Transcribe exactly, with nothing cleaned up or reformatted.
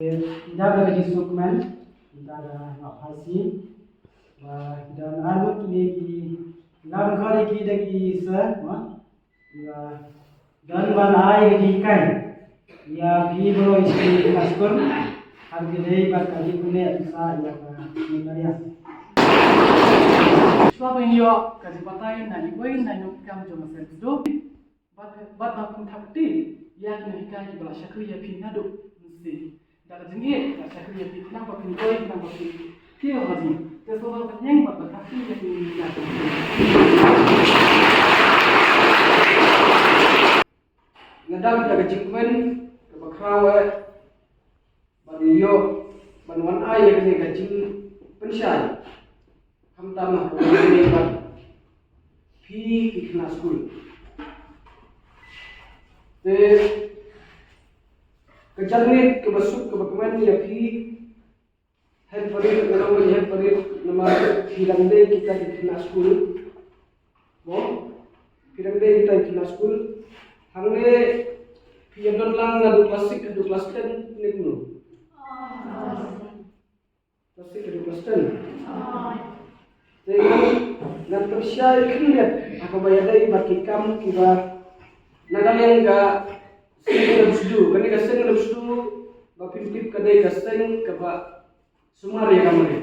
Nda ba ka jingsngewkmen, nda ka ngap hasi. Ba ki don arngut kine ki lam khari ki da ki sa, ma. Ba don ban ai ka jinghikai ïa phi baroh ïa ki khynnah skul. Har ki dei bad ka jingpynleit pisa ïa ka jingpynleit. Shuwa ban ïoh ka jingbatai na iwei na i nonghikai jong ka seng Bsadu. Bad, bad ba phin thap kti ïa ki nonghikai kiba la shakri ïa phi naduh mynsiem. Da ka jingïeit la shakri ïa phi khnang ba phin poi, khnang ba phin kiew ha jong. Te sngewbha ban ïeng bad ban thap kti ïa ki nonghikai. Nga dang da ka jingkmen kaba khraw eh ban ïoh ban wan ai ïa kane ka jingpynshai. Khamtam ha kaba ïadei bad phi ki khynnah skul. Te ka janmiet kaba suk kaba kmen ïa phi, Head Parade, nga ong ba Head Parade namar phi dang dei kita ki khynnah skul. Mo, phi dang dei kita ki khynnah skul. Hangne phi ïa don lang naduh class six haduh class ten ne kumno? Class six haduh class ten. Te ngan, ngan pynshai khyndiat ha kaba ïadei bad ki kam kiba na ka liang ka seng Ri Bsadu, kane ka seng Ri Bsadu ba phin tip ka dei ka seng kaba sumar ïa ka mareh.